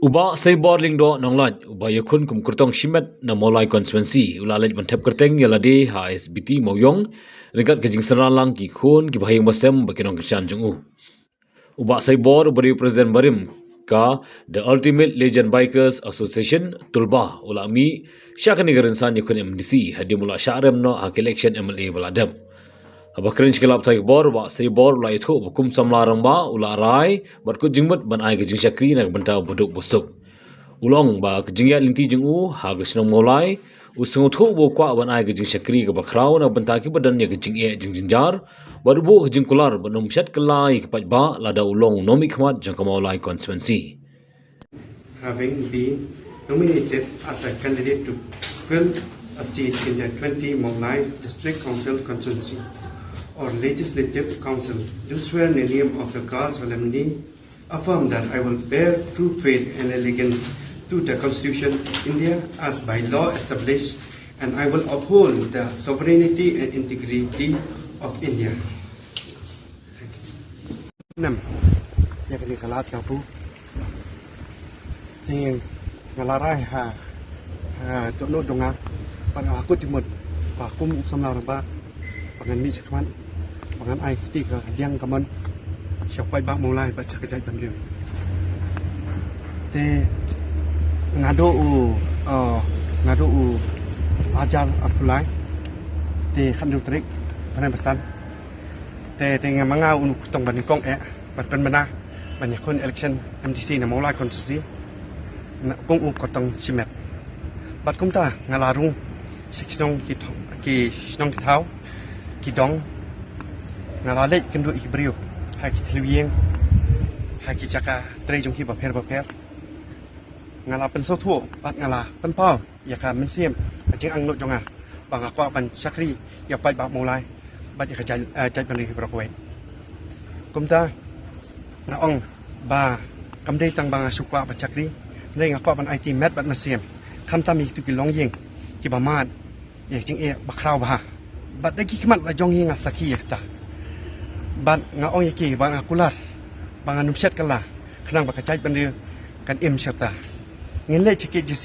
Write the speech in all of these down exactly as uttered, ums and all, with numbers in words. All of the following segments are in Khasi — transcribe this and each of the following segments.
U Bah Saibor Lyngdoh Nonglait, uba ïakhun kum kyrtong shimet na Mawlai Constituency, u la leit ban thep kyrteng ïa lade ha I S B T Mawiong ryngkat ka jingsynran lang ki khun kiba ha ïing ba sem bad ki nongkyrshan jong u. U Bah Saibor, uba dei u President barim ka The Ultimate Legend Bikers Association, Tulba, u la mih sha kane ka rynsan ïakhun M D C hadien u la shah rem noh ha ka election M L A ba la dep. Haba kren sha ki lad pathai khubor, u Bah Saibor u la ïathuh ba kum samla rangbah u la rai bad kut jingmut ban ai ka jingshakri na ka bynta u baduk basuk. U la ong ba ka jingïaid lynti jong u ha ka shnong Mawlai, u sngewthuh ba u kwah ban ai ka jingshakri kaba khraw na ka bynta kiba don ïa ka jingeh jingjynjar bad u buh ka jingkular ban ym shet kylla ïa ki paidbah lada u long u nongmihkhmat jong ka Mawlai Constituency. Having been nominated as a candidate to fill a seat in the twenty Mawlai District Council constituency or Legislative Council, do swear in the name of the God Solemnity, affirm that I will bear true faith and allegiance to the Constitution of India as by law established, and I will uphold the sovereignty and integrity of India. Thank you. Nem, ïa kane ka lad ka pu. Te nga la rai ha, ha, jong no jong nga, bad nga la kut jingmut ba kum u samla rangbah ba ngan mih shakhmat, ba ngan ai kti ka diang ka mon sha u paidbah Mawlai bad sha ka jaitbynriew. Te naduh u, uh, naduh u hajar arphew lai, te khathynriew tarik bnai ba san. Te, te nga ma nga u kyrtong ba nyngkong eh ban pynbna ban ïakhun election M D C na Mawlai constituency na kum u kyrtong shimet. Bad kumta nga la rung sha ki shnong ki thaw, ki shnong ki thaw, ki dong. Nga la leit kynduh ïa ki briew ha ki thliew ïing, ha ki jaka trei jong ki bapher bapher. Nga la pynsngewthuh bad nga la pynpaw ïa ka mynsiem, ka jingangnud jong nga ba nga kwah ban shakri ïa u paidbah Mawlai bad ïa ka jait, eh, jaitbynriew baroh kawei. Kumta nga ong ba kam dei tang ba nga shu kwah ban shakri, hynrei nga kwah ban aiti met bad mynsiem, khamtam ïa kitu ki longïing kiba mad ïa ka jingeh ba khraw bha. Bad da ki khmat la jong ngi nga sakhi ïa kata. Bad nga ong ïa ki ba nga kular ba ngan ym shet kylla khnang ba ka jaitbynriew kan im sharta. Ngin leit sha K H A D C,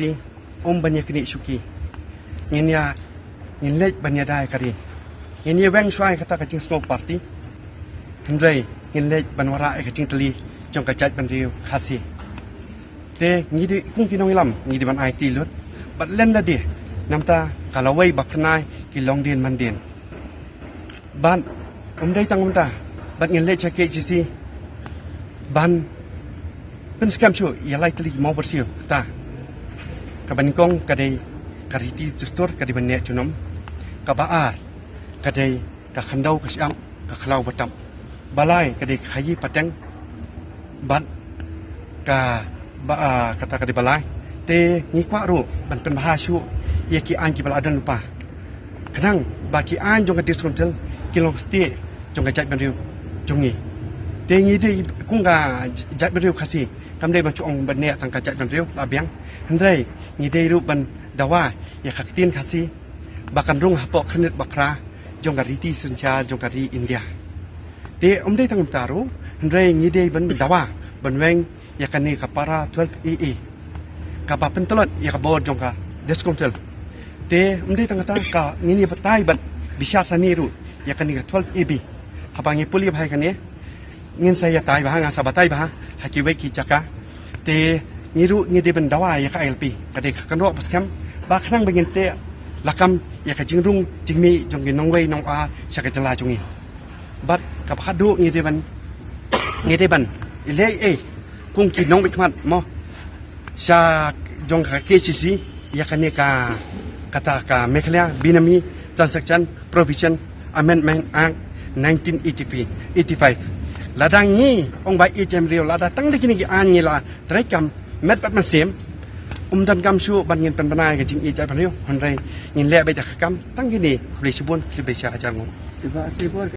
ym ban ïa knieh shuki. Ngin ïa, ngin leit ban ïada ïa ka ri. Ngin ïa weng shuwa ïa kata ka jingsngew party. Hynrei ngin leit ban wanrah ïa ka jingtylli jong ka jaitbynriew Khasi. Te ngi dei kum ki nongïalam ngi dei ban aiti lut bad lem da dei namar ka lawei ba pynai ki longdien mandien. Bad ym dei tang mynta bad ngin leit sha K H A D C ban pynskhem shuh ïa lai tylli ki mawbyrsiew kata. Kaba nyngkong ka dei ka riti dustur ka dei ban neh junom. Kaba ar ka dei ka khyndew ka shyiap ka khlaw ba tap. Ba lai ka dei ka khaïi pateng bad ka ba, ah, kata ka dei ba lai. Te ngi kwah ruh ban pynbha shuh ïa ki aiñ kiba la don lypa khnang ba ki aiñ jong ka District Council ki long stieh jong ka jaitbynriew jong ngi. Te ngi dei kum ka jaitbynriew Khasi kam dei ban shu ong ban neh tang ka jaitbynriew la biang, hynrei ngi dei ruh ban dawa ïa ka ktien Khasi ba kan rung hapoh khyrnit ba phra jong ka riti synshar jong ka ri India. Te ym dei tang mynta ruh, hynrei ngi dei ban dawa ban weng ïa kane ka para twelve A A kaba pyntlot ïa ka bor jong ka District Council. Te ym dei tang kata, ka ngin ïa batai bad bishar sani ruh ïa kane ka twelve A B. Haba ngi pule bha ïa kane, ngin sa ïatai bha, ngan sa batai bha ha kiwei ki jaka. Te ngi ruh ngi dei ban dawa ïa ka I L P, ka dei ka kynroh ba skhem, ba khnang ba ngin teh lakam ïa ka jingrung jingmih jong ki nongwei nongar sha ka jylla jong ngi. Bad kaba khatduh ngi dei ban, ngi dei ban ïaleh ei kum ki nongmihkhmat mo sha jong ka K H A D C ïa kane ka, kata ka Meghalaya Benami Transaction Provision Amendment Act nineteen eighty-five. Lada ngi ong ba ïeit ïa ki briew, lada tang da kine ki aiñ ngi la treikam met bad mynsiem, ym donkam shuh ban ngin pynbna ïa ka jingïeit ïa ki briew, hynrei ngin leh beit ïa ka kam tang kine. Khublei shibun, khublei shihajar nguh.